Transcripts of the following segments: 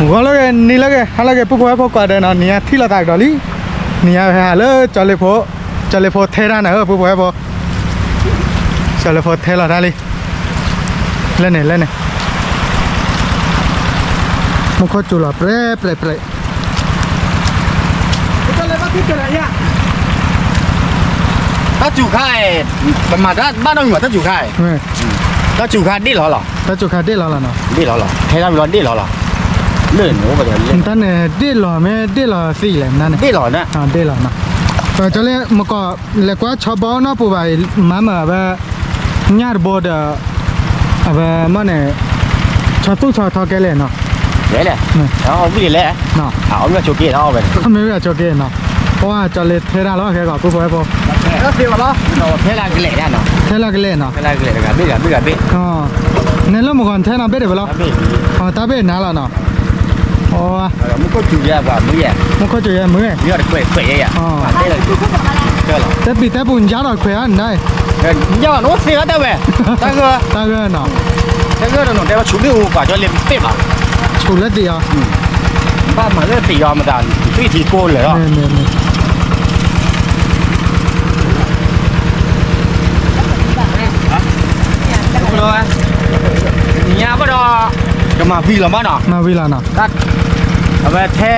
ဂီၤလၢဂ့ၤ နံၤလၢဂ့ၤ ဟါလၢဂ့ၤ ပုၢ်ဖိဝဲၢ်ဖိ ကွၢ်ဒီးနီၤ နံၤညါထံၣ်လိာ်သးကဒီးလံ. နံၤညါဟဲဟးလၢကၠီလ့ဖိ, ကၠီလ့ဖိထဲတၢ်နၤဧၢ ပုၢ်ဖိဝဲၢ်ဖိ, ကၠီလ့ဖိထဲလီၤတၢ်လံ. လၢန့ၣ် လၢန့ၣ် မူခိၣ်စူၤလီၤ ပြဲးပြဲးပြဲး. တၢ်စူၤခါအံၤ ပမၤတၢ်ဘၣ်နီတမံၤမး တၢ်စူၤခါအံၤ, တၢ်စူၤခါဒ့ၣ်လီၤလီၤ, တၢ်စူၤခါဒ့ၣ်လီၤလီၤနီၤ, ဒ့ၣ်လီၤလီၤ ထဲတၢ်ဝံၤလီၤဒ့ၣ်လီၤလီၤ, လၢန့ၣ်အိၣ်ပှၤလၢ တၢ်န့ၣ်ဒ့ၣ်လီၤ မ့ၢ်ဒ့ၣ်လီၤသံလဲၣ်နၤန့ၣ်, ဒ့ၣ်လီၤ, ဒ့ၣ်လီၤနီၤ. ကၠီလ့ မကီး လဲၤကွၢ်ဆီဘီနီၢ်ပူၤဘၣ်အံၤ မၤမၢအဝဲ ညၣ်တဘိဒီး အဝဲမ့ၢ်န့ၣ် ဆီသူၣ်ဆီထီကဲလဲၣ်နီၤ, ကဲလဲၣ်, ဝံၤလဲၣ်, မ့ၢ်ဝံၤအဆိက့နီၤ, ပှၤ ကၠီလ့ထဲတၢ်လီၤ ခဲကီး ပုၢ်ဖိဝဲၢ်ဖိ, ထဲလၢကလဲာ်နီၤ, ထဲလၢကလဲာ်နီၤ, ထဲလၢကလဲာ်တဂၤဘ့ၣ်တဂၤဘ့ၣ်တဂၤဘ့ၣ်, နဲလၢမကီးထဲနီၤ ဘ့ၣ်တဘ့ၣ်လီၤ, တၢ်ဘ့ၣ်နၤလီၤနီၤ. မူခိၣ်စူၤယဲပှၤမုၢ်ယဲ, မူခိၣ်စူၤယဲမုၢ်, တဲပံၤတဲပူၤညါဒီးခွဲးဧါနၤ, ညါနအိၣ်သ့ဝဲတဲဝဲ, တၢ်ဂၢၢ်, တၢ်ဂၢၢ်နီၤ, တၢ်ဂၢၢ်နီၤ တဲဝဲဆူၣ်မ့ၣ်အူပှၤကၠီလ့မ့ၢ်ပ့ၣ်ဘၣ်, ဆူၣ်လၢသ့ၣ်အီၤ, ဘၣ်မၤလၢသ့ၣ်အီၤမတၤ သွံၣ်ထံကိၢ်လၢာ်လီၤ. ညါဘၣ်ဒီး ကမၤဝံၤလီၤမးနီၤ, မၤဝံၤလီၤနီၤ, အဝဲထဲ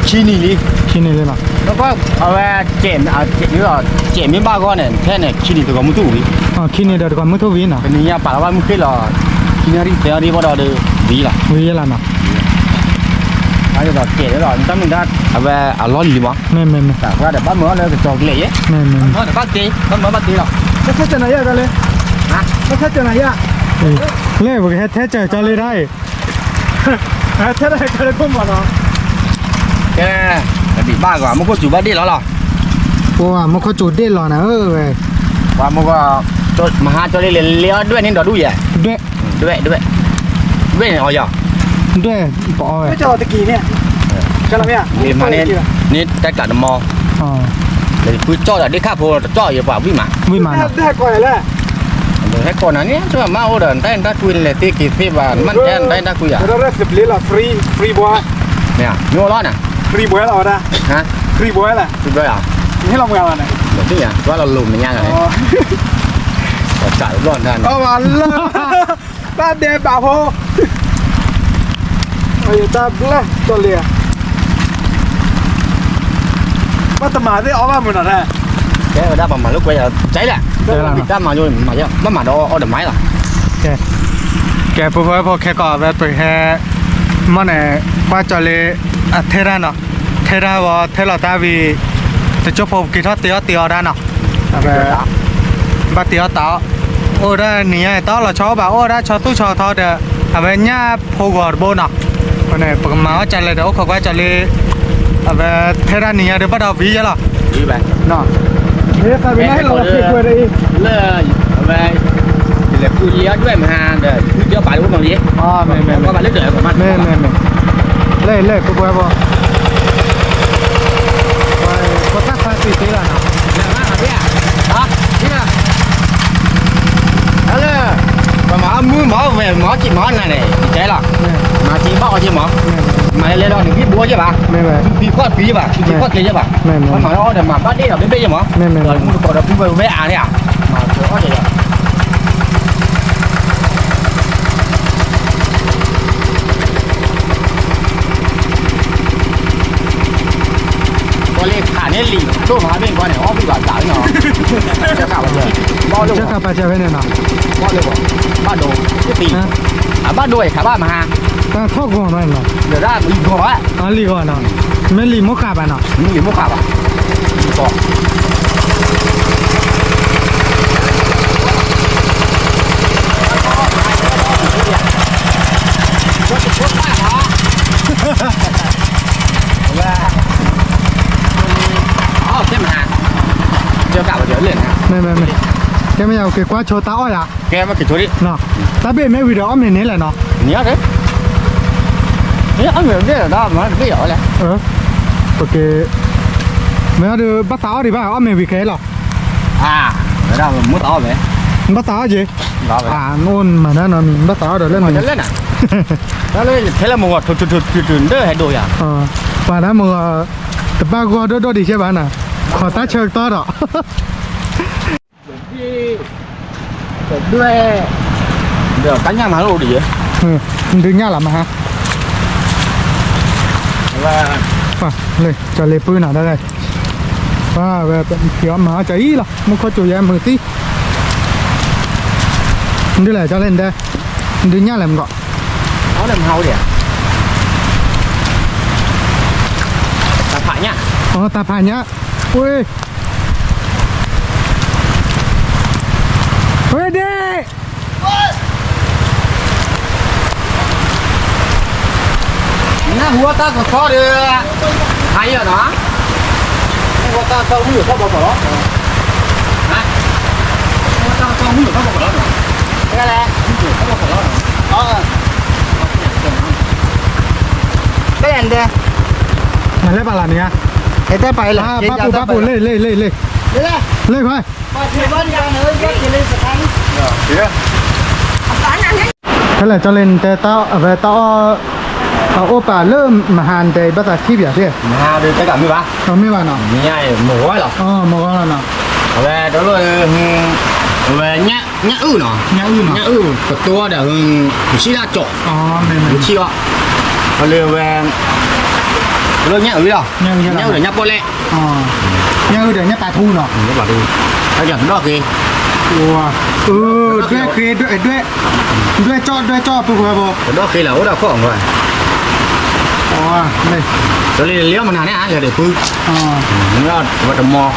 ခံနံၤလံ, ခံနံၤလံနီၤ, အဝဲ ကဲးမ့ၢ်ဘၣ်ဂီၢ်န့ၣ် ထဲန့ၣ် ခံနံၤတဂီၤမုၢ်ထူၣ်ဝံၤ, ခံနံၤဒီးတဂီၤမုၢ်ထူၣ်ဝံၤနီၤ, တနံၤညါပာ်လီၤဘၣ်မုၢ်ဃ့ၢ်လီၤ, ခံနံၤရံၣ်သဲအီၤဒ်ဘၣ်ဒီး ဝံၤလီၤ, ဝံၤလီၤနီၤ, တၢ်မ့ၢ်ဒီးကဲးလီၤ တၢ်မ့ၢ်ဒၣ် အဝဲအလီၢ်လံၤမး, မ့ၢ်မ့ၢ်မ့ၢ် တၢ်ဝဲဒီးဘၣ်မုၢ်အီၣ်လၢကစီၤကလဲာ်ယဲ, မ့ၢ်မ့ၢ်မ့ၢ် ဘၣ်က့ၤ ဘၣ်မုၢ်ဘၣ်က့ၤလီၤ, ဘၣ်ထဲကၢနၤယါကလဲၣ်, ဘၣ်ထဲကၢနၤယါ, လၢပကဟဲထဲကၢကၠီလ့တၢ်အံၤ ထဲတၢ်ကၢလၢခိၣ်မးနီၤ, ကဲ, ကဒံးဘၣ်ဂီၤ မူခိၣ်စူၤဘၣ်ဒ့ၣ်လီၤလီၤ, ပှၤမူခိၣ်စူၤဒ့ၣ်လီၤနၤဧၢဝဲ, ပှၤမူခိၣ်, မဟါကၠီလ့လဲၤ လဲၤအီၣ်ဒွဲၣ်န့ၣ်ဒီးဒူၣ်ယဲ, ဒွဲၣ်, ဒွဲၣ်, ဒွဲၣ်န့ၣ်အီၤယီၤ, ဒွဲၣ်ပအီၣ်ဝဲ, န့ၣ်တၢ်ကျးတမီ, လၢဖုကၠီၣ်ဒီးဒ့ၣ်ခၣ်ဖိတကၠီၣ်ယဲပှၤဝံၣ်မး, ဝံၣ်မးနီၤ, ဟဲကိးနၤန့ၣ် ဆိမ့ၢ်အိၣ်ဒီး နတၢ်အဲၣ်နတၢ်ကွံန့ၣ် လဲၤသ့က့ၤသ့ဘၣ် နမ့ၢ်တအဲၣ်နတၢ်အဲၣ်နတၢ်ကွံဧါ, မ့ၢ်ဧါ မ့ၢ်အိၣ်လီၤနၤ, သံဘှဲလီၤ, သံဘှဲဧါ, သံဘှဲလီၤမ့ၢ်ဧါ, ဘၣ်လီၤလိၤမဲာ်ညါဂၤန့ၣ်, တၢ်လီၤ, တၢ်ဒဲးဘးဖိ, တၢ်ဘျၢကၠီလ့ဧါ, ဘၣ်တမၤသ့ၣ်အီၣ်ဘၣ်မုာ်နီၤ, ကဲဝဲဒၣ်ပှၤမၤလိာ်ကွဲးယၤ ကဲလီၤ, တၢ်မၤလိာ်မၤယီၤ ဘၣ်မၤဒီးအီၣ်ဒီးမၤလီၤ, ကဲ, ကဲ ပှၤဖိဝဲၢ်ဖိ ခဲကီးဝဲပဟဲ မ့ၢ်န့ၣ် ကွၢ်ကၠီလ့ အထဲတၢ်နီၤ, ထဲတၢ်ဝဲ ထဲလီၤတၢ်ဝံၤ တကၠိဖိက့ၤထီၣ်တ့အီၣ်တ့အီတၢ်နီၤ, အဝဲ ဘၣ်တ့အီၣ်တၢ်အီၣ်, အိၣ်ဒၣ်နံၤညါအံၤ တၢ်အီၣ်လီၤဆီအိၣ်ဘၣ် အိၣ်ဝဲဒၣ်ဆီသူၣ်ဆီထီဒီး အဝဲညၣ်ဖိဂီၤတဘိနီၤ, အဃိန့ၣ် ပကမၤအီၣ်ကၠီလ့ဒီး အိၣ်ခိးကွၢ်ကၠီလ့ အဝဲထဲတၢ်နံၤညါဒီး ဘၣ်ဒီးဝံၤယဲလီၤ, နီၤ, လၢ အဝဲ ယလဲၤဃုလံအီၣ်ဒွဲၣ်မဟါဒီး ဃုကၠီပာ်လၢအိၣ်မးယဲ, မ့ၢ်မ့ၢ်မ့ၢ်, လၢလၢပှၤပှၤ ပတၢ်ဖါတံၢ်သ့လီၤနီၤ, ပမၤအီၣ်မုၢ်မၤအီၣ်ဝဲၢ်မၤအီၣ်ကံၣ်မၤအီၣ်နၤန့ၣ် ယတဲလီၤ, မၤကံၣ်ဘၣ်အီၣ်ကံၣ်မး, မၤလဲၤလဲၤလီၤန့ၣ် ဘံၣ်ဘိယဲၢ်ဘၣ်, ဘံၣ်ကွၢ်ကွံာ်ယဲၢ်ဘၣ် ဘံၣ်ကွၢ်ကျဲယဲၢ်ဘၣ်, ပမၤလၢအီၣ်ဒီးမၤဘၣ်ဒ့ၣ်ဒီးဘ့ၣ်ဘ့ၣ်ယဲၢ်မး, ဒီးမုၢ်တကိးဒီးပူၤဝဲဝဲအါန့ၣ်ဧါ, မၤအီၣ်ဒီး ကီၢ်လ့ခးန့ၣ်လံာ်ဒိၣ်မးမ့ၢ်ကွၢ်န့ၣ် အီၣ်ဘံၣ်ဘၣ်သးဝဲနီၤ, ကၢ်ခးပာ်စၢၤဖဲန့ၣ်နီၤ, ဘၣ်ဒိ, အဘၣ်ဒိဝဲခးဘၣ်မဟါ, တၢ်ထီၣ်ဂီၤနီၤ, ဒီးဒၣ်လံာ်ဂီၤဘၣ်, လံာ်ဂီၤနီၤ, မ့ၢ်လံာ်မိၢ်ဃာ်ဘၣ်နီၤ, မ့ၢ်လံာ်မိၢ်ဃာ်ဘၣ်, မ့ၢ်မ့ၢ်မ့ၢ်, ကဲမ့ၢ်ယၤ က့ၤကွၢ်ဆိတၢ်အီၣ်ယၤ, ကဲမ့ၢ်က့ၤဆိဒံး, တၢ်ဘ့ၣ်မ့ၢ်ဝံၤဒီးအီၣ်မ့ၤန့ၣ်လဲၣ်နီၤ, အီၣ်မ့ၤဒ်လဲၣ်, ပက့ၤ, မ့ၢ်ဒီး ဘၣ်သးအီၣ်ဒံးဘၣ် အီၣ်မ့ၤဝံၤခဲလီၤ, မ့ၢ်ဒၣ်မူသးအီၣ်မ့ၤ, ဘၣ်သးအီၣ်က့ၤ, အိၣ်မၤဒၣ်နီၤမံၤ ဘၣ်သးအီၣ်ဒီးလၢနၤ, ထဲလၢမဂီၤ ထူထူထူထူထူ ဒၣ်ဟဲဒိၣ်ယၤ, ပှၤဒၣ်မဂီၤ တဘၣ်ဂီၢ်ဒိၣ်ဒိၣ်ဒံးကဲဘၣ်နၤ, ခီၣ်တၢ်ဆၢကတီၢ်ဒီး ဒွဲၣ်, ဒီးတၢ်ညၣ်မၤလိဒ်ယဲ, ဒုးညၣ်လီၤမဟါ, လၢကၠီၤလ့ၤပူၤနီၤ ဒ်, ပှၤဝဲဖံးအီၣ်မၤအီၣ်ကၠီၤအံၤလီၤ မူခိၣ်စူၤယဲမုာ်သံ, ဒ်လဲၣ်ကၠီၤလ့ၤဒဲ, ဒုးညၣ်လဲၣ်မကီး, အီၣ်လၢမဟါဝဲဒၣ်, တၢ်ဖးညၣ်, အီၣ်တၢ်ဖးညၣ်, ဝဲ ဝဲဒၣ် နၢ်ဟူတၢ်ကစီၣ်ဒီး, ဟါယီၤနီၤ, နၢ်ဟူတၢ်ကစီၣ်မုၢ်ယိၤထီၣ်ဘီကီးလီၤ, နၢ်ဟူတၢ်ကစီၣ်မုၢ်ယိၤထီၣ်ဘီကီးလီၤ, တဂၤလဲၣ်, မုၢ်ယိၤထီၣ်ဘီကီးလီၤ, တဂၤလဲၣ်, နလဲၤပာ်လၢန့ၣ်ဧါ, ဘၣ်ပူၤဘၣ်ပူၤ လ့ၣ်လ့ၣ်လ့ၣ်လ့ၣ်, လ့ၣ်ခွါ ဖဲလဲၣ် ကၠီၤလ့ၤ နတဲတၢ် အဝဲတၢ်အီၣ် အအိၣ်ပာ်လၢမဟါနတဲ ဘၣ်သးထံၣ်ပယီၤသ့ၣ် မဟါဒီးတၢ်ကမ့ၢ်ဘၣ် မ့ၢ်ဘၣ်နီၤ မ့ၢ်ဝဲလီၤ မ့ၢ်ဝဲလီၤနီၤ အဝဲတလိၣ် အဝဲ ညၣ်အုၣ်နီၤ ညၣ်အုၣ် ပတိဒီး ပဆံၣ်တၢ်ကၠီၣ် ပဆံၣ်အီၤ အလၢဝဲ တလိၣ်ညၣ်အုၣ်လီၤ ညၣ်အုၣ်ဒီးညၣ်ပီၣ်လဲၣ် ညၣ်အုၣ်ဒီးညၣ်ပာ်ထူနီၤ ညၣ်ပာ်ထူ တၢ်ကၠီၣ်တဒီၣ်ဃ့ ဒွဲၣ်ဃ့ ဒွဲၣ်ကၠီၣ် ဒွဲၣ်ကၠီၣ် ပှၤဖိ တဒီၣ်ဃ့လၢအိၣ်ဒီးခိၣ်အီၤ လၢလံမနၤန့ၣ် လၢဒ့ၣ်ဖု ဝဲတမီ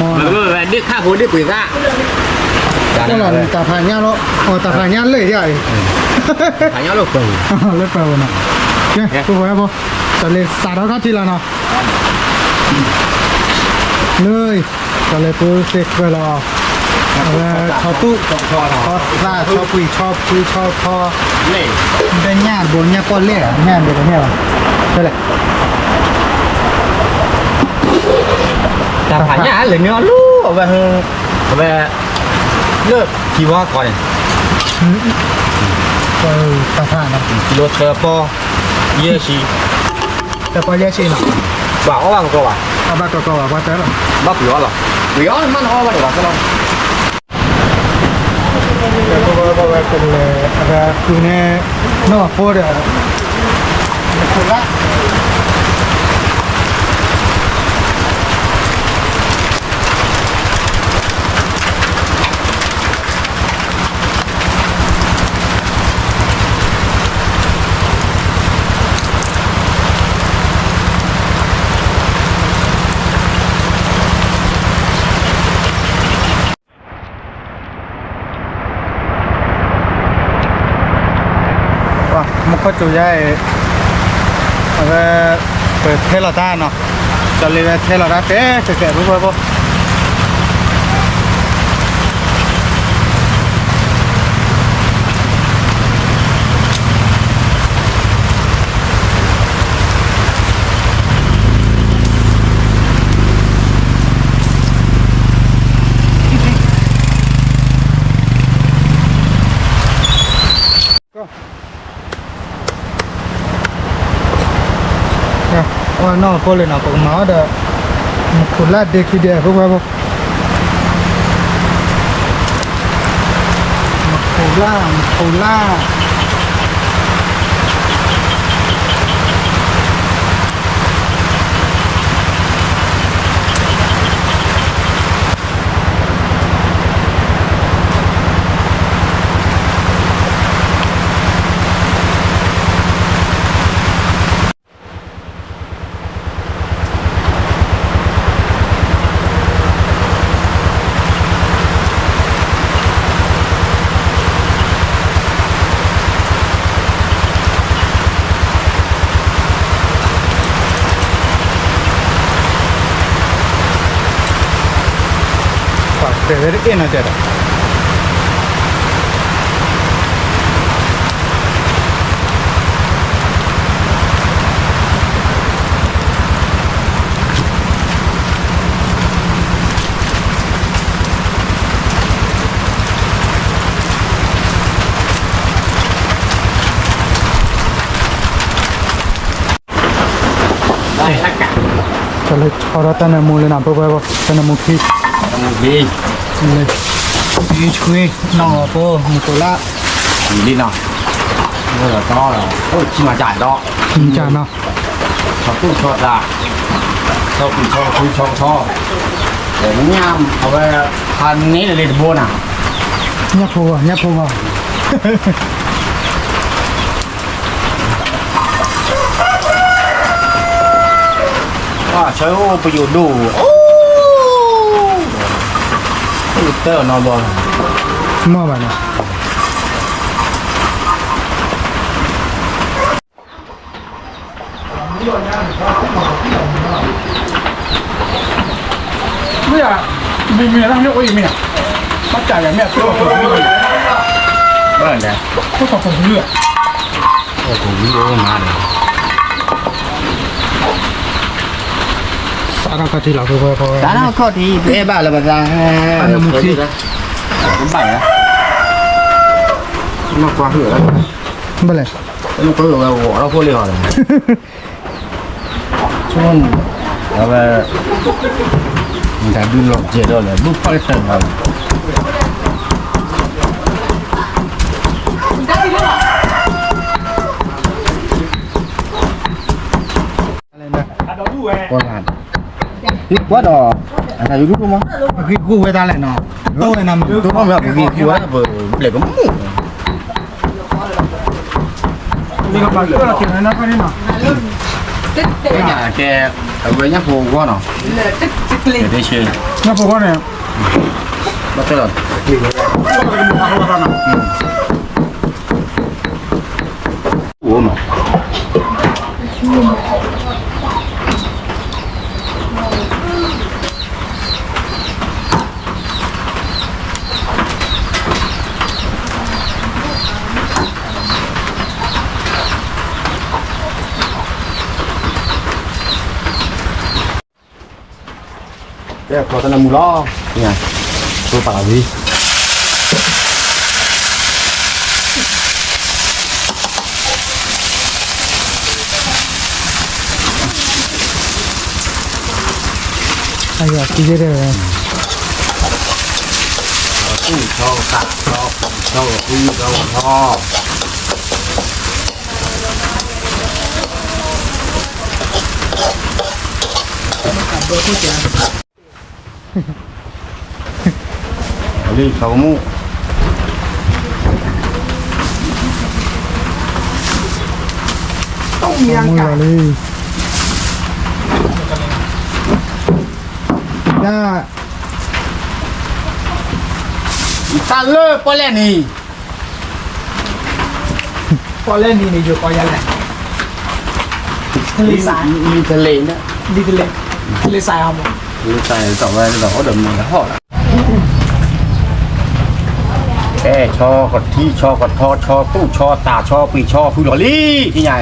ဝဲဒ့ၣ်ခၣ်ဖိဒ့ၣ်ပှ့ၤသၣ် တၢ်ဖးညၣ်လီၤ တၢ်ဖးညၣ်လၢယၤအံၤ ဖးညၣ်လၢပှၤ လၢပှၤဝဲနီၤ ကဲ ဖိဝဲဖိ တၢ်လၢစးထီၣ်ခီၣ်ထံးလီၤနီၤ လၢ တၢ်လၢပှၤသ့ၣ်ခွဲးလီၤ အဝဲ ဆီတူၣ် ဆီသၣ် ဆီပှံၢ် ဆီဖု ဆီဖီ ဒၣ်ညၣ်ဘိညၣ်ပီၣ်လဲၣ် ညၣ်ဘိညၣ်ပီၣ်လဲၣ် တၢ်ဖးညၣ်လၢန့ၣ်အီၤလီၤ အဝဲ အဝဲ လၢထံဝါကီၢ်န့ၣ် တၢ်ဖး ကီၤလီၤသၢပီ ယဲၢ်ဆံ သၢပီယဲၢ်ဆံနီၤ ဘၣ်အီၣ်ဘၣ်ကကီဘၣ် အီၣ်ဘၣ်ကကီဘၣ် ပှၤတဲလီၤ ဘၣ်ပှ့ၤအီၣ်လီၤ ပှ့ၤအီၣ်မးနအီၣ်ဘၣ်တဘၣ်သၢလီၤ ကဲ ပဝဲ ပဝဲ ကလဲၤ အဝဲ ဃုန့ၣ် နီၢ်ဖိဒီး နခိၣ်လၢ် မူခိၣ်စူၤ ယဲအံၤ အဝဲ ပထဲလီၤတၢ်နီၤ ကၠီၤလ့ၤဝဲထဲလီၤတၢ် တဲတဲတဲ ဖိဖိဖိ အီၣ်နီၢ်ဖိလၢနီၤ ပကမၤအီၣ်ဒီး မူခိၣ်လၢ်ဒ့ခံဒဲး ဖိဖိဖိ မူခိၣ်လၢ် မူခိၣ်လၢ် တၢ်လၢဆီထီၣ်တၢ်နၢမူလၢနၤ ပဝဲဘၣ် တၢ်နၢမူခံ, တၢ်နၢမူခံ, လၢ ဆှံ နီၢ်ဂီၤဖိ မုၢ်ကိးလၢ လံနီၤ, အိၣ်ဒီးတီဒီး အိၣ်ဆံမၤစၢ်ဒီး ဆံမၤစၢ်နီၤ, ဆီတူၢ်ဆီသး, ဆီကွံာ်ဆီကဖုဆီကထီ, ညၣ်အဝဲ ဖးန့ၢ်လၢတဘိနၤ, ညၣ်ဖိဂီၢ် ညၣ်ဖိဂီၢ် ဆၢအိၣ်ပယိၤဒိၣ်, အိၣ်တၢ်နီၤဘီ, မ့ၢ်ဘၣ်နီၤ, မ့ၢ်ဧါ, မ့ၢ်မ့ၢ်လၢဟဲအိၣ်အံၤမ့ၢ်ဧါ, ဘၣ်တၢ်ယၤမ့ၢ်အသိး, ဘၣ်လဲၣ်, အိၣ်ခိးခိးဝံၤဧါ, အိၣ်ခိးဝံၤအိၣ်မးဒီး စးထီၣ်ခီၣ်ထံးလီၤ ပဝဲပဝဲ စးထီၣ်ခီၣ်ထံး ပအဲၣ်ဘၣ်လၢပသး, အနမူခံ, ဘၣ်ယၤ, နီၢ်ကွၢ်ဟုၣ်လၢ, ဘၣ်လဲၣ်, နီၢ်ကွၢ်ဟုၣ်ဝဲဂီၤထီၣ်ဖိလံဟီဒီး, ဆိ, အဝဲ, တၢ်ဒုးလီၤကဲၤဒီးလဲၣ် ဘုဖီၣ်လၢတၢ်ဂီၤလီၤ ကွၢ်ဒီး, အတၢ်ယူၤဒူၣ်ဒိၣ်မး, ပဂ့ၢ်ကူၣ်ဝဲဒၣ်လဲၣ်နီၤ, တိၢ်ဝဲနၤမး, တိၢ်နီၢ်မး ပဂ့ၢ်ကူၣ်ဝဲဒၣ် ပဘျဲၣ်ကမူၣ်, ကဲ, အဝဲညၣ်ဖိဂီၢ်နီၤ, ညၣ်ဖိဂီၢ်န့ၣ်, ဘၣ်တဲလီၤ အိၣ်မး တဲခီတနၢမူလီၤ, ညၣ်, တိၢ်ပာ်လီၤဝံၤ အယၤသံယဲၢ်တဲဝဲ, ဆီတူၢ်ဆီသးဆီ, ဆီကဖုဆီကထီ, လံ ဆီကမူၣ်, မူၢ်လီၤလံ, တၢ်လၢပီၣ်လဲၣ်နံၤ, ပီၣ်လဲၣ်နံၤန့ၣ် ယိၤကီးယၤလဲၣ်, လံ, လံတလ့ၣ်, လံတလ့ၣ်, လံစးအီၤမး, လံစးအီၤ တဝဲဒီး အိၣ်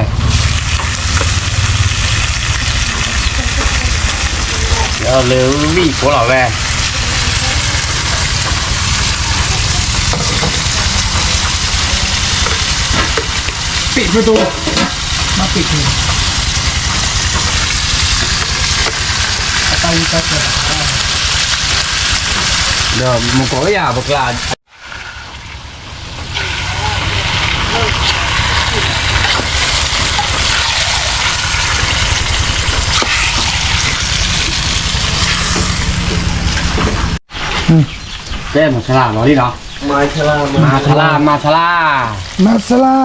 ဒီးမ့ၢ်တဟီၣ်လီၤ. အဲ ဆီကထံ ဆီကထီ ဆီသူၣ် ဆီသး ဆီပှ့ၤ ဆီဖုလီၤလံ သ့ၣ်ညါ, လၢဝံၣ်ဖိလီၤဝဲ, ပ့ၣ်ဖုတိ, မ့ၢ်ပ့ၣ်ဖု, အတၢ်ဝံၣ်တၢ်ကၢၤ, ဒီးမုၢ်ကီးယၤပကျါ တဲမၤဆလါလီၤလံနီၤ, မၤဆလါ မၤဆလါ မၤဆလါ, မၤဆလါ,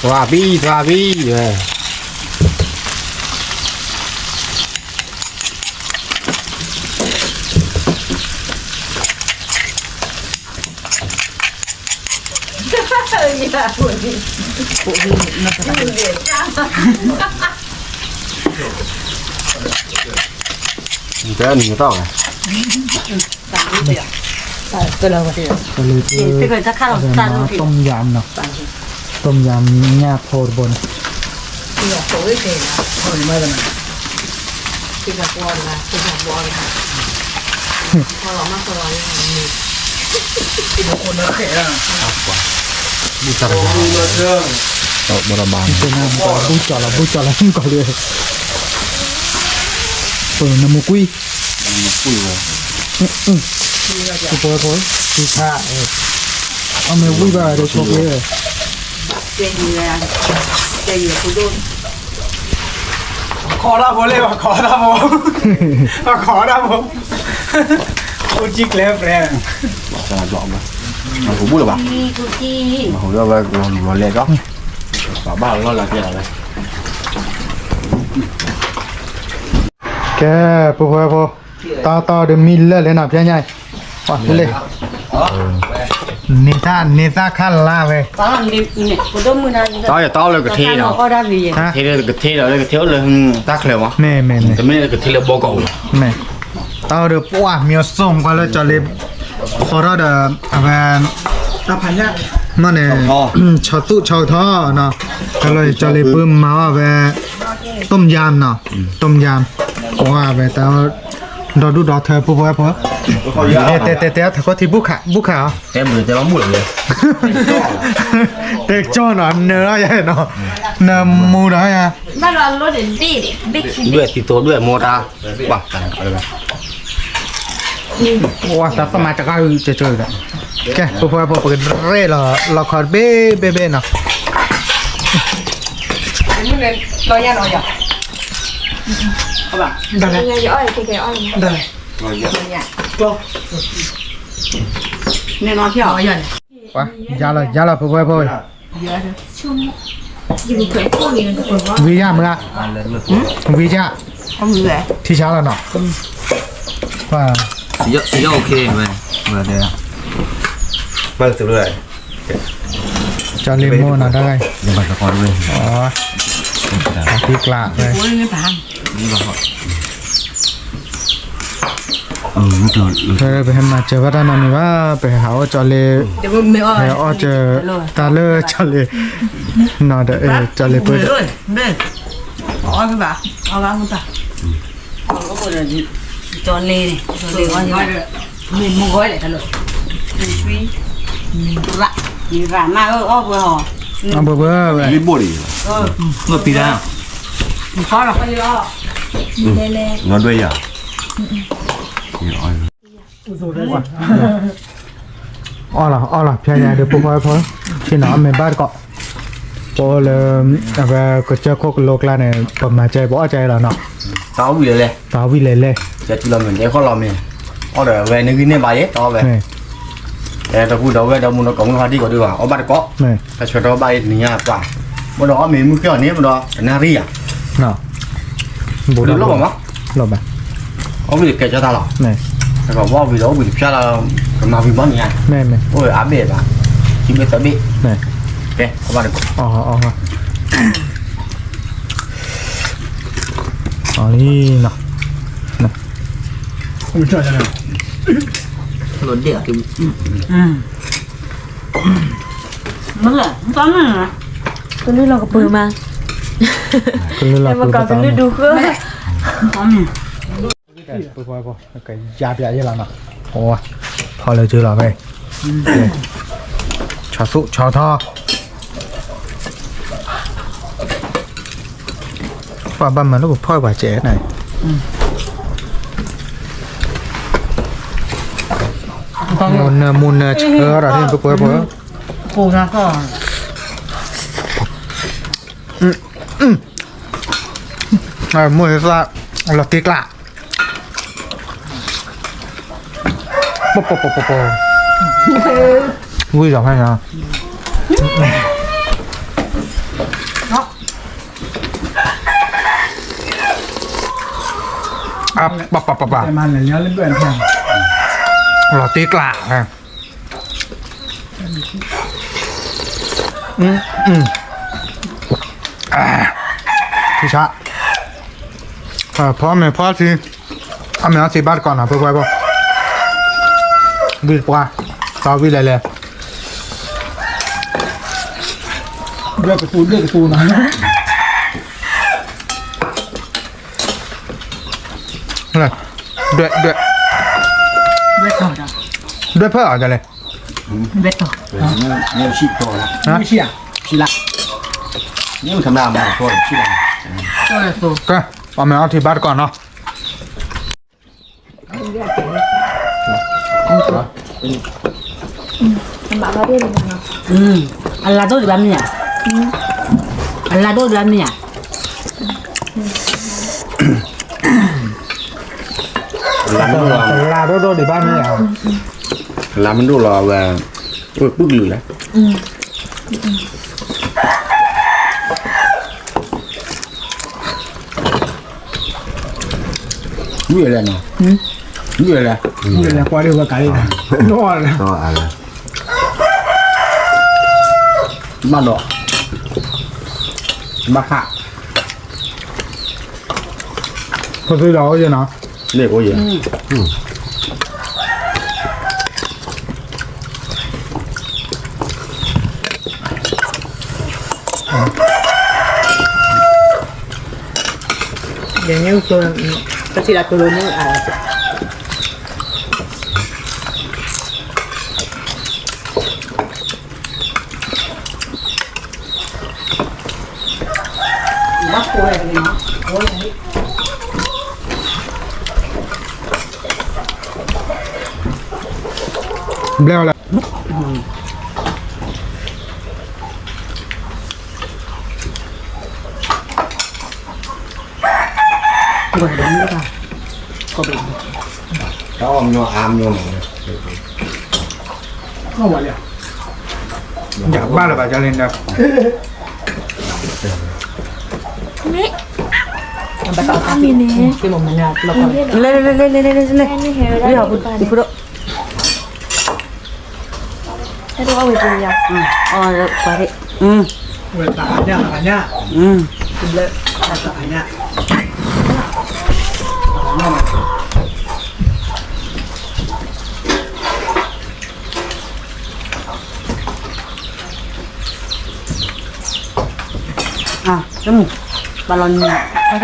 သွါဘံ သွါဘံ, နတဲနံၤကတီၢ်ဝဲ, တၢ်လၢ ต้มยำเนาะ, ต้มยำညၣ်ဖိတဘိန့ၣ် ဘုကၠီလီၤ ဘုကၠီလီၤ မုၢ်ကီးလံ, နမူကွံာ်, နမူကွံာ်ဝဲ, ပှဲၤဖိ, ထံဆါ, အမ့ၢ်ဝံၣ်ဘၣ်ဒီးဆိက့ၤ, ခိးတၢ်ဖိလဲၣ်, ခိးတၢ်ဖိ, ခိးတၢ်ဖိ, အိၣ်ကံၣ်ကျဲဖဲ, မၤဟူးလၢဝဲကလီၤလူၤလီၤလဲၣ်ကီး, ပှၤဘၣ်လီၤလၢကဲလီၤဝဲ ကဲ, ပှဲၤဖိ, တၢ်တီဒီးမံလၢာ်လဲၣ်နီၤ ဖျဲညါ, ပှၤလၢ, န့ၢ်သၣ်, န့ၢ်သၣ်ခါလါဝဲ, တၢ်အီၣ်လၢကထ့ဒီး, ကထ့ဒီး, ကထ့အိၣ်လၢတၢ်ချၢမး, မ့ၢ်, မ့ၢ်, မ့ၢ်, တမ့ၢ်လၢကထ့လၢဘီကီး, မ့ၢ်, တၢ်အီၣ်ဒီးပှၤမံအီၤစိၣ်ကွၢ်လၢကၠီၤလ့, ဖီထီၣ်ဒီး, အဝဲ, မ့ၢ်န့ၣ်, ဆီသူၣ်ဆီကထီနီၤ, တၢ်လၢကၠီၤလ့ပှၤမၤအီၣ်ဝဲ, ต้มยำနီၤ, ต้มยำ, ကွၢ်ဝဲတၢ် ဒီဒူၣ်ဒီထၢဖိဖိဖိ, တဲတဲတဲထးခိၣ်ထံဘူၣ်ခး, ဘူၣ်ခးအီၤ, တဲကၠီနီၤ နၢၤလီၤယဲနီၤ, နၢၤမူဒီးယၤ, ဒွဲၣ်သံသိဒွဲၣ်မိၢ်တၢ်, တၢ်သးမၤတဂၤအုးကၠီကၠီအုးဒီး, ကဲ ဖိဖိဖိ ပကရဲၣ်လီၤခီတဘ့ၣ်ဘ့ၣ်ဘ့ၣ်နီၤ ယၤလီၤ ယၤလီၤ ဖိဖိဖိ, ဝံၤယၤမုၢ်ဂၤ, ဝံၤယၤ, ထံဆါလီၤနီၤ, ကၠီၤလ့မိၢ်နီၤ တၢ်ဂၤ, ထံကျးဝဲ ပဟဲမၤစၢၤဘၣ်တၢ်နီတမံၤဘၣ်, ပဟဲဟးအီၣ်ကၠီၤလ့, ဟဲအီၣ်စၢၤတၢ်လၢကၠီၤလ့, နီၤဒီး ကၠီၤလ့ပှဲၤ, ကၠီၤလ့, အဘၣ်ဘၣ်ဝဲ, အီၣ်လီၤ အီၣ်လီၤ ဖျါယၤဒီး ဖိဖိဖိ, ဆ့ၣ်နီၤ အီၣ်မ့ၤဘၣ်တကိး, ပလၢ, အဝဲကစၢၢ်ခိၣ်ကလိကျါန့ၣ် ပမၤစၢၤ ပအီၣ်စၢၤလီၤနီၤ, တၢ်ဝံၤလဲၤလဲၣ်, တၢ်ဝံၤလဲၤလဲၣ်, ကဲထံလီၤမ့ၢ် ကဲဃီလီၤမ့ၢ်, အီၣ်ဒီးဝဲနဂံၢ်န့ၢ်ဘၣ်ယဲ တအီၣ်ဝဲ တပူၤဒီးဝဲဒီးမူဒီးကိးမုၢ်ဟါဒံကိးဒံဘၣ် အီၣ်ဘၣ်တကိး, ကဆၢထီၣ်ဘၣ်အံၤတနံၤညါပှၤ, မ့ၢ်ဒီးအီၣ်မ့ၤမုၢ်ကဲအီၤန့ၣ် မ့ၢ်ဒီးတနၣ်ရံၣ်ယၤ, ဘူးဒီးလီၢ်ဘၣ်မး, လီၢ်ဘၣ်, အီၣ်ဝံၤကဲကၠီတၢ်လီၤ, အီၣ်ဝံၤဒီးအီၣ်ဝံၤတဖျါလီၤ, ကမၤဝံၤဘီန့ၣ်ညါ, အိၣ်အါဘ့ၣ်ဘၣ်, ခံဘ့ၣ်သၢဘ့ၣ်, ကဲ, အီၣ်ဘၣ်တကိး, အီၣ်လံနီၤ လီၤဒ့ၣ်, ကလုၢ်လီၤကပၢၤမး, ကလုၢ်လီၤကပၢၤ, ကလုၢ်ဒူဃၢ, ကယါပြးယဲလီၤနီၤ, ဖီလၢကၠိလီၤဖဲ, ဆီသူၣ်ဆီထီ ပှၤဘၣ်မၤလၢပဖီၣ်ပှၤစဲးန့ၣ်, မိၢ်နၢမူနၢဆၢဒီးန့ၣ် ပပှဲၤပှဲၤ, မိၢ်သၣ် လီၤတံၢ်ကျါ ပပပပပ, ဝံၤဒီးဖဲန့ၣ်, ပပပပ, လီၤတံၢ်ကျါ, ထံဆါ, ဖီမ့ၤဖီထံ, အမ့ၢ်အီထံဘၣ်တကိးနီၤ ပှဲၤပှဲၤပှဲၤ, ဝံၤတပှၢ်, သီဝံၤလဲၤလဲၤ, ဒွဲၣ်ကသူဒွဲၣ်ကသူနီၤ ဒွဲၣ်, ဒွဲၣ်, ဒွဲၣ်ဖၢအီၤဒ်လဲၣ်, ဒွဲၣ်တီၤ, ဟါ, ကဲ, ပှၤမ့ၢ်အီထံဘၣ်တကိးနီၤ, အလါဒိၣ်ဒံးဘၣ်မ့ၢ်ဧါ, အလါဒိၣ်ဒံးဘၣ်မ့ၢ်ဧါ, အလါဒိၣ်ဒံးဘၣ်မ့ၢ်ဧါ, အလါမ့ၢ်ဒိၣ်လီၤဝဲ, အိၣ်ပုၢ်ကလုာ်လဲၣ်. ဝံၣ်လဲၣ်နီၤ, ဝံၣ်လဲၣ်, ဝံၣ်လဲၣ်ကွၢ်ဒ်ဝဲကးလံ, ဘၣ်ဒီး, ဘၣ်ဟး, ဖိသ့ဒီးအိၣ်ယဲနီၤ, န့ၣ်အိၣ်ယဲ. ယညၣ်ဖိ, ပထံၣ်လၢကလိန့ၣ်အါ, ဘျဲၣ်ဝဲလၢ တၢ်အီၣ်မ့ၢ်အါမ့ၢ်, ယဘၣ်လၢၤဘၣ်ကလ့ၣ်, မ့ၢ်, အမံၤန့ၣ်, လဲၤလဲၤလဲၤလဲၤလဲၤလဲၤလဲၤ, လံၤဖိဒိၣ် အဲၣ်ဒိးအီၣ်ဝံၤတယၤ, အီၣ်ပှၤသ့ၣ်, ဝဲတၢ်အါညၣ်, တၢ်အါညၣ်, ဘျဲၣ်, တၢ်အါညၣ်, အါ, ဘၣ်လီၤနံၤ,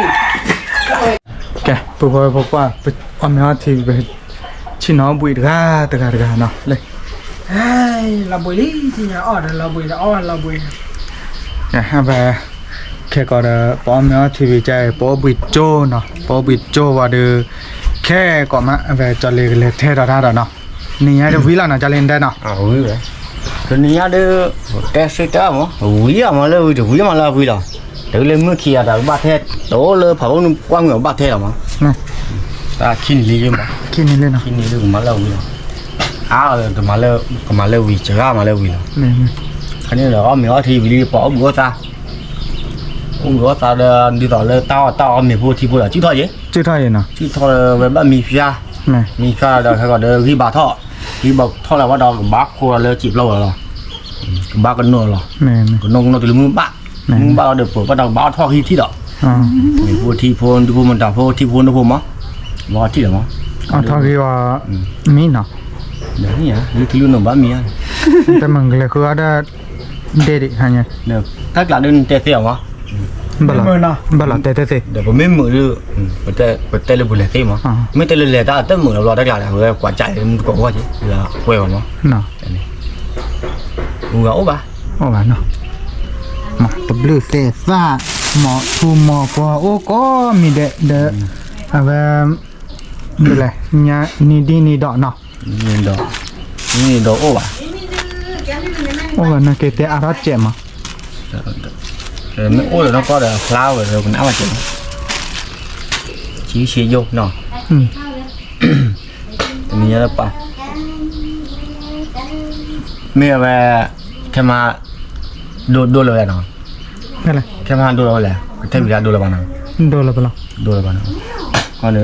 ကဲ, ပဖိဝဲဖိခွါ, အီၣ်မ့ၤအီထံ, ပဆ့ၣ်နီၤဘှံးတဂၤတဂၤတဂၤနီၤ, လၢ, လီၤဘှံးလံ, ဆ့ၣ်နီၤအီၣ်ဒီးလီၤဘှံး, အီၣ်လီၤဘှံး, အဝဲ, ခဲကီးဒီး ပအီၣ်မ့ၤအီထံဝံၤကဲ ပအိၣ်ဘှံးကၠိနီၤ, ပအိၣ်ဘှံးကၠိဝံၤဒီး, ခဲကီးမး အဝဲကၠီလ့ကလဲၤထဲဒီးတၢ်ဒီးနီၤ, နံၤညါဒုးဝံၤလီၤနီၤ ကၠီလ့တဲနီၤ, ဝံၤဝဲ, တနံၤညါဒုး, တဲစ့တၢ်မး, ဝံၤအမးလၢဝံၤတဝံၤမးလၢဝံၤလီၤ, တလၢမုၢ်ခံဂၤတၢ်ကဘၣ်ထဲ, တအိၣ်လၢဖးဘိၣ်နုာ်ကွၢ်မုၢ်အဘၣ်ထဲလီၤမး, တၢ်ခံနံၤလံမး, ခံနံၤလံနီၤ, ခံနံၤလံကမၤလၢဝံၤလီၤ, အါ, ကမၤလၢဝံၤ စှၤမးလၢဝံၤလီၤ, ခါန့ၣ်ဒီးအီၣ်မ့ၤအီထံဝံၤလံ ပှၤအိၣ်ဘှံးအိၣ်သါ အိၣ်ဘှံးအိၣ်သါဒီး ဒ်သိးလၢတၢ်အီၣ်တၢ်အီမ့ၤဖိထံဖိဒီး စုၣ်ထီၣ်ယဲ, စုၣ်ထီၣ်ဝဲဘၣ်မံၤဖျါ, မံၤဖျါဒီး ခဲကီးဒီးဂံၢ်ဘါထီၣ်, ဂံၢ်ဘါထီၣ်လၢၤဘၣ်ဒီး ကဘၣ်ခိးလီၤလၢစံာ်ပျီဝဲလီၤ, ကဘၣ်ကနိးလီၤ, ကနိးကနိးတုၤလၢမုၢ်ဘၣ်, မုၢ်ဘၣ်လီၤဒီး ပၢၤဘၣ်ဒီးကဘၣ်အီၣ်ထီၣ်ဟံၣ်ထံၣ်ဒီး, မ့ၤဖိထံဖိ ဒူဖိမတၤဖိ ထံဖိနိဖိမး, ဘၣ်အီၣ်ထံၣ်လီၤမး, အီၣ်ထီၣ်ဂံၢ်ဝဲ, မံနီၤ, ဒ်ထံလုၢ်နိးဘၣ်မံၤဧါ, တမုၢ်ကလဲၤဃုအီၣ်ဒီး ဒဲဒံး, တၢ်ကျးဒ်နတဲသ့အီၤမး, ဘၣ်လီၤတဲသ့သ့, ဒီးပမ့ၢ်မုာ်ဒ်, ပတဲလၢပလဲၤသ့မး, မ့ၢ်တဲလၢလဲၤတၢ်တမုာ်လီၤဘျီတၢ်ကျးဒီး အဝဲကွၢ်ကၢ်လၢမုၢ်တကိးဝဲက့ၤ, ပှဲၤအီၤမး, အိၣ်ဂၤအိၣ်ဘၣ်, အိၣ်ဘၣ်နီၤ, တဘျုးသဲးသၣ်, မီၤထူမီၤကီၤအိၣ်ကိးမံၤဒဲးဒီး, အဝဲ, ဒ်လဲၣ်, နံၤဒ်နံၤဒီးနီၤ နံၤဒီး, နံၤဒီးအိၣ်ဘၣ်, အိၣ်ဘၣ်နက့ၤတဲအါထီၣ်စဲးမး, မ့ၢ်အိၣ်ဒီးနီၢ်ကီၢ်ဒီးအဖျါဝဲဒီး ကနၣ်ဘၣ်စဲး, ဆံဆံယိၣ်နီၤ, တနံၤညါလၢပှၤ, မ့ၢ်အဝဲ, ခဲမး, ဒိၣ်ဒိၣ်လၢၤဝဲနီၤ, ခဲမးဒိၣ်လၢၤဝဲလဲၣ်, ကထဲဘံၤဒၣ်ဒိၣ်လၢၤဘၣ်နီၤ, ဒိၣ်လၢၤဘၣ်နီၤ,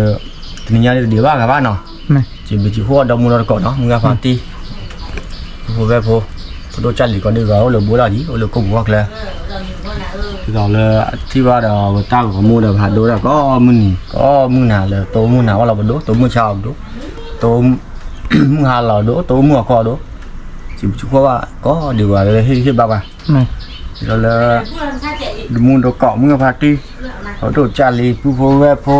တနံၤညါဒ်တဒံးဘၣ်ဂၤဘၣ်နီၤ, စံးဘျုးစံးဖှိၣ်ဒီမုၢ်ဒီတကိးနီၤ မုၢ်ဂၤဖါတံၢ်, ဖိဝဲၢ်ဖိ, ဖိဒိၣ်ကၢ်လံၤကီးဒ်ဂၤအိၣ်လၢဘိဒၣ်ယံၤ အိၣ်လၢခိၣ်ပူၤဟီၣ်ချၢ, ဒ်သိးလၢအထံၣ်ဘၣ်ဒီး ပတၢ်ဂီၤမူဒီး ပဟးဒိဒၣ်ကိးမုၢ်နံၤ ကိးမုၢ်နၤလၢ တိမုၢ်နၤဘၣ်လီၤပဒိၣ် တိမုၢ်ဆါအီၤပဒိၣ်, တိ, မုၢ်ဟါလီၤဒိၣ် တိမုၢ်အခီၣ်ဒိၣ်, စံးဘျုးစံးဖှိၣ်ဘၣ် ကိးဒ်ဂၤလၢဟ့ၣ်ဂံၢ်ဟ့ၣ်ဘါပှၤ, ဒ်သိးလၢ တမူတကိး မုၢ်ဂၤဖါတံၢ်, ဖိဒိၣ်ကၢ်လံၤ ပုၢ်ဖိဝဲၢ်ဖိ,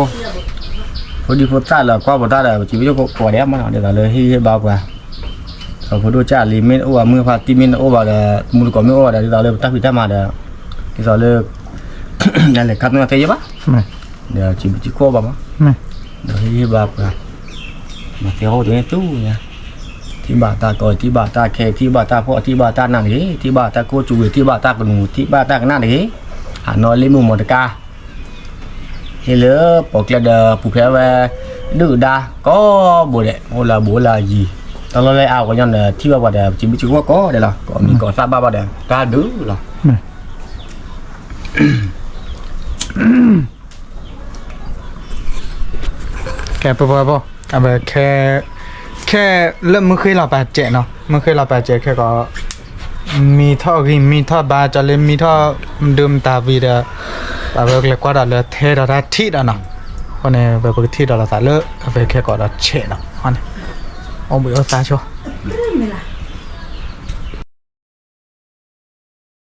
ဖိဒံဖိသၣ်လၢကွၢ်ပတၢ်ဒီး ပစံးဘျုးစံးဖှိၣ်ကိးဂၤဒဲးမးနီၤ ဒ်သိးလၢဟ့ၣ်ဂံၢ်ဟ့ၣ်ဘါပှၤ, ဒီးဖိဒိၣ်ကၢ်လံၤမ့ၢ်တအိၣ်ဘၣ် မုၢ်ဂၤဖါတံၢ်မ့ၢ်တအိၣ်ဘၣ်ဒီး တမူတကိးမ့ၢ်အိၣ်ဘၣ်ဒီး ဒ်သိးလၢပတၢ်ဖံးတၢ်မၤဒီး ဒ်သိးလၢ နလဲၤခါသ့ၣ်ညါသ့ယဲဘၣ်, ဒီးစံးဘျုးစံးဖှိၣ်ဘၣ်မး, ဒီးဟ့ၣ်ဂံၢ်ဟ့ၣ်ဘါပှၤ, မၤသ့ဟီၣ်တန့ၢ်သူညါ, ထံၣ်ဘၣ်တၢ်ကီ ထံၣ်ဘၣ်တၢ်ခဲ ထံၣ်ဘၣ်တၢ်ဖှီၣ် ထံၣ်ဘၣ်တၢ်နးတဂ့ၤ, ထံၣ်ဘၣ်တၢ်ကိၢ်စူဝ့ၤ ထံၣ်ဘၣ်တၢ်ကနူၤ ထံၣ်ဘၣ်တၢ်ကနၣ်တဂ့ၤ, ဟးနီၢ်လ့ၣ်မုၢ်မီၤတကါ ဟ့ၣ်လၢပိာ်ကျဲဒီးပူၤဖျဲးဝဲ ဒုၣ်ဒါကိးဘိဒဲး အိၣ်လၢအဘူးအိၣ်လၢအယံၤ, တၢ်လီၢ်လၢအါဂီၢ်ညီနုၢ်ထံၣ်ဘၣ်ပှၤဒီး ပစံးဘျုးစံးဖှိၣ်ကိးဂၤဒဲးလီၤ. ကိးမံၤကိးသၣ်ဘၣ်ဘၣ်ဒီး တၢ်ဒုးလီၤ. ကဲ ပပှၤဖိ အဝဲခဲ ခဲလၢမုၢ်ဃ့လီၤပာ်စဲးနီၤ, မုၢ်ဃ့လီၤပာ်စဲးခဲကီး မံထီၣ်ဂံၢ်မံထီၣ်ဘါ ကၠီလၢမံထီၣ်ဒုးမတၤဝံၤဒီး အဝဲကလဲၤကွၢ်ဒီးလၢထဲဒီးတၢ်ထံၣ်ဒီးနီၤ, အဃိန့ၣ် ဝဲပကထံၣ်ဒီးလီၤသးလၢအဝဲခဲကီးဒီးဆဲးနီၤ, အဃိန့ၣ် အိၣ်ဘှံးအိၣ်သါဆိ